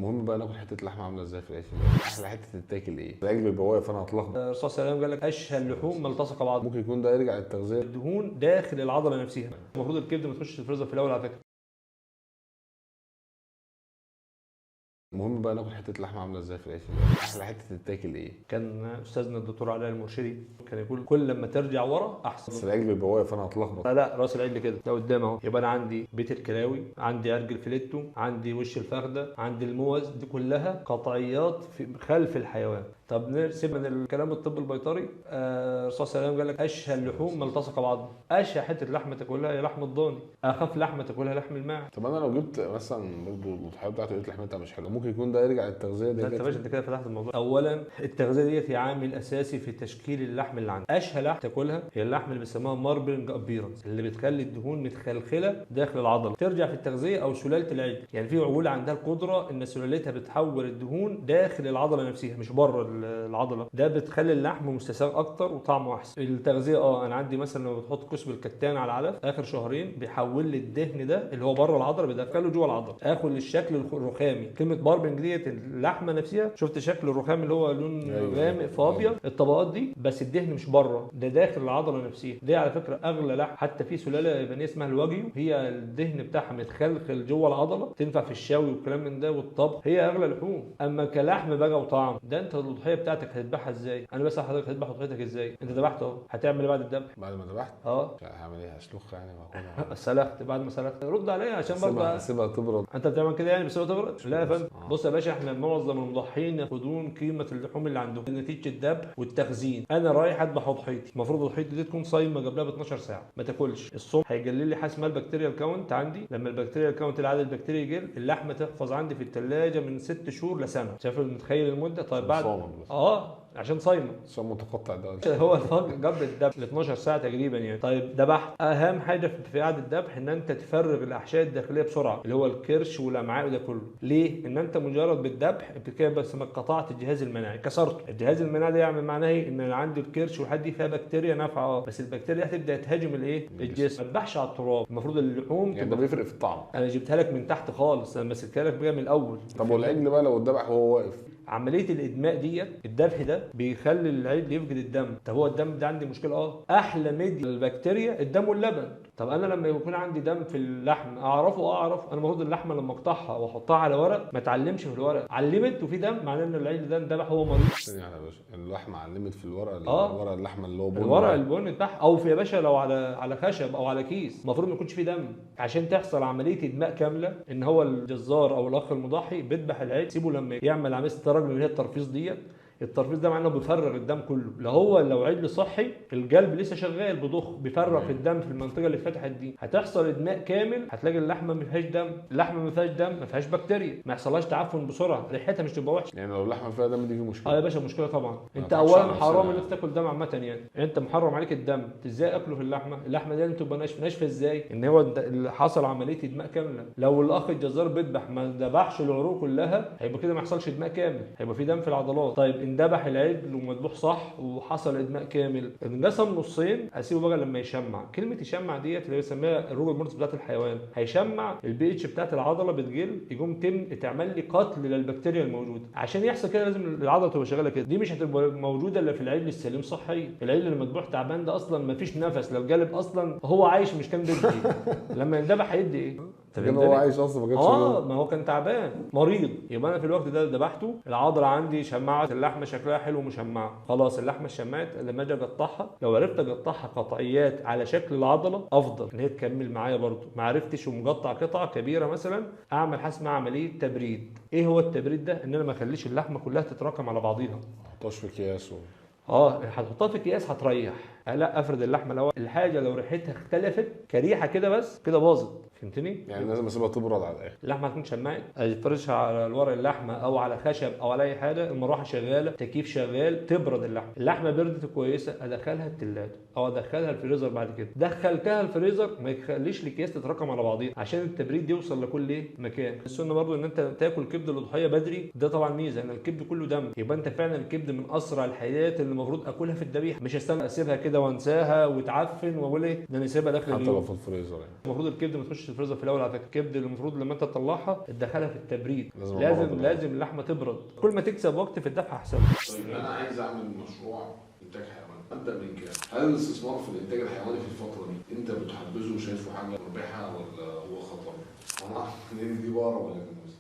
المهم بقى ناكل حتة لحمه عامله ازاي في العيش؟ احلى حتة تتاكل ايه؟ العجل بيبقى واقف انا هتلخبط. الرسول صلى الله عليه وسلم قال لك اشهى اللحوم ما التصق بعض. ممكن يكون ده يرجع للتغذيه، الدهون داخل العضلة نفسها. المفروض الكبده ما تخش الفريزر في الاول على فكرة. المهم بقى ناكل حتة لحمه عامله ازاي في العيش؟ احلى حتة تتاكل ايه؟ كان استاذنا الدكتور علاء المرشدي كان يقول كل لما ترجع ورا احسن. بس العجل بيبقى واقف انا هتلخبط. لا راس العجل كده ده قدام اهو. يبقى انا عندي بيت الكلاوي، عندي عرج الفليتو، عندي وش الفخده، عندي الموز، دي كلها قطعيات في خلف الحيوان. طب نسيب من الكلام الطب البيطري. الرسول صلى الله عليه وسلم قال لك اشهى اللحوم ما التصق بعض. اشهى حتة لحمه تاكلها هي لحم الضاني، اخف لحمه تاكلها لحم الماعز. طب انا لو جبت مثلا برضه الاضحية بتاعته لقيت لحمتها مش حلوة، ممكن يكون ده يرجع للتغذيه دي؟ انت باشا انت كده فتحت الموضوع. اولا التغذية ديت هي عامل اساسي في تشكيل اللحم اللي عندك. اشهى لحم تاكلها هي اللحم اللي بيسموها marbling appearance، اللي بتخلي الدهون متخلخله داخل العضلة. ترجع في التغذية او سلالة العجل، يعني في عجول عندها القدرة ان سلالتها بتحول الدهون داخل العضلة نفسها مش بره العضلة، ده بتخلي اللحم مستساغ اكتر وطعمه احسن. التغذية انا عندي مثلا لما بتحط كسب الكتان على العلف اخر شهرين بيحول لي الدهن ده اللي هو بره العضلة بيدخله جوه العضلة، اخد الشكل الرخامي. كلمة marbling ديت اللحمة نفسها، شفت شكل الرخام اللي هو لون غامق في ابيض، الطبقات دي بس الدهن مش بره، ده داخل العضلة نفسها. دي على فكرة اغلى لحم. حتى في سلالة يابانية اسمها الواجيو، هي الدهن بتاعها متخلخل جوه العضلة، تنفع في الشوي والكلام من ده والطبخ، هي اغلى لحوم. اما كلحم بقى وطعم ده انت الاضحية بتاعتك هتذبحها ازاي؟ انا بس حضرتك هتذبح اضحيتك ازاي؟ انت ذبحت اهو، هتعمل ايه بعد الذبح؟ بعد ما ذبحت هعمل ايه؟ هسلخها يعني وهاكلها. سلخت، بعد ما سلخت رد عليا عشان برضه سيبها تبرد. انت بتعمل كده يعني بس تبرد؟ لا يا فندم. بص يا باشا، احنا معظم المضحين ياخدون قيمة اللحوم اللي عندهم نتيجة الذبح والتخزين. انا رايح اذبح اضحيتي، المفروض اضحيتي دي تكون صايمه قبلها ب 12 ساعة، ما تاكلش. الصوم هيقلل لي حاجة اسمها ال bacterial count عندي. لما ال bacterial count العدد البكتيريا يقل، اللحمة تحفظ عندي في الثلاجة من 6 شهور لسنه. شايف متخيل المدة؟ طيب بعد عشان صايمه، صوم متقطع ده هو قبل الذبح ل 12 ساعة تقريبا يعني. طيب ذبحت، اهم حاجة في قعدة الذبح ان انت تفرغ الاحشاء الداخلية بسرعة، اللي هو الكرش والامعاء وده كله. ليه؟ ان انت مجرد بالذبح كده بس ما قطعت الجهاز المناعي، كسرته. الجهاز المناعي ده يعمل معناه ايه؟ ان انا عندي الكرش والحاجات دي فيها بكتيريا نافعة، بس البكتيريا هتبدا تهاجم الايه؟ الجسم. ما تذبحش على التراب، المفروض اللحوم يعني ده بيفرق في الطعم. انا جبتها لك من تحت خالص، انا مسكتها لك بقى من الاول. طب والعجل بقى لو اتذبح وهو واقف؟ عملية الادماء ديت، الذبح ده بيخلي العجل يفقد الدم. طب هو الدم ده عندي مشكلة؟ احلى ميديا البكتيريا الدم واللبن. طب انا لما يكون عندي دم في اللحم اعرفه؟ اعرف. انا المفروض اللحمة لما اقطعها واحطها على ورق ما تعلمش في الورق، علمت وفي دم، معناه ان العجل ده اندبح وهو مريض. ثانية يا باشا، اللحمة علمت في الورق؟ الورق اللحمة اللي هو بني، الورق البني بتاعها، او في يا باشا لو على خشب او على كيس، المفروض ما يكونش فيه دم عشان تحصل عملية ادماء كاملة. ان هو الجزار او الاخ المضحي بيذبح العجل، سيبه لما يعمل عملية الترجل اللي هي الترفيز ديت. الترفيز ده معناه بيفرغ الدم كله. لو هو لو عجل صحي القلب لسه شغال بضخ، بيفرغ في الدم في المنطقة اللي اتفتحت دي، هتحصل ادماء كامل. هتلاقي اللحمة ما فيهاش دم، اللحمة ما فيهاش دم ما فيهاش بكتيريا، ما يحصلهاش تعفن بسرعة، ريحتها مش تبقى وحشة. يعني لو اللحمة فيها دم دي في مشكلة؟ يا باشا مشكلة طبعا. انت اولا حرام ان انت تاكل دم عامة، يعني انت محرم عليك الدم، ازاي اكله في اللحمة؟ اللحمة دي تبقى ناشفة. ناشفة ازاي؟ ان هو اللي حصل عملية ادماء كاملة. لو الاخ الجزار بيذبح ما ذبحش العروق كلها، هيبقى كده ما يحصلش ادماء كامل، هيبقى في دم في العضلات. طيب اندبح العجل ومذبوح صح وحصل ادماء كامل، انقسم نصين، اسيبه بقى لما يشمع. كلمة يشمع ديت اللي بيسميها ال rigor mortis بتاعت الحيوان، هيشمع البي اتش بتاعت العضلة بتقل، يقوم تعمل لي قتل للبكتيريا الموجودة. عشان يحصل كده لازم العضلة تبقى شغالة كده، دي مش هتبقى موجودة الا في العجل السليم صحيا. العجل اللي مذبوح تعبان ده اصلا ما فيش نفس، لو الجالب اصلا هو عايش مش كان بيدي لما يندبح هيدي ايه؟ كان هو عايش اصلا ما كانش، ما هو كان تعبان مريض. يبقى انا في الوقت ده ذبحته، العضلة عندي شمعت، اللحمة شكلها حلو مشمعه، خلاص اللحمة شمعت. لما اجي اقطعها لو عرفت اقطعها قطعيات على شكل العضلة افضل ان هي تكمل معايا. برضو ما عرفتش ومقطع قطعه كبيرة مثلا، اعمل حاجة اسمها عملية تبريد. ايه هو التبريد ده؟ ان انا ما اخليش اللحمة كلها تتراكم على بعضيها، ما احطهاش في اكياس هتحطها في اكياس هتريح. لا افرد اللحمة الاول. الحاجة لو ريحتها اختلفت كريحه كده بس كده باظت، فهمتني؟ يعني لازم اسيبها تبرد على الاخر. اللحمة هتكون شمعت، افرشها على الورق اللحمة او على خشب او على اي حاجة، المروحة شغالة، تكييف شغال، تبرد اللحمة. اللحمة بردت كويسة، ادخلها الثلاجة او ادخلها الفريزر بعد كده. دخلتها الفريزر ما يخليش الاكياس تتراكم على بعضيها عشان التبريد يوصل لكل ايه مكان. السنة برضو ان انت تاكل كبد الاضحية بدري، ده طبعا ميزة ان الكبد كله دم، يبقى انت فعلا الكبد من اسرع الحاجات اللي المفروض اكلها في الذبيحة، مش استنى اسيبها كده كده وانساها وتعفن واقول ايه ده انا سيبها لاخر حتى اليوم. لو في الفريزر يعني. المفروض الكبده ما تخش الفريزر في الاول على فكرة. الكبد المفروض لما انت تطلعها تدخلها في التبريد، لازم لازم أبرد. لازم اللحمة تبرد، كل ما تكسب وقت في الذبح احسن. طيب انا عايز اعمل مشروع انتاج حيواني، ابدا من كام؟ هل الاستثمار في الانتاج الحيواني في الفترة دي انت بتحبذه وشايفه حاجة مربحة ولا هو خطر؟ انا اعرف منين دي بقرة ولا جاموسه؟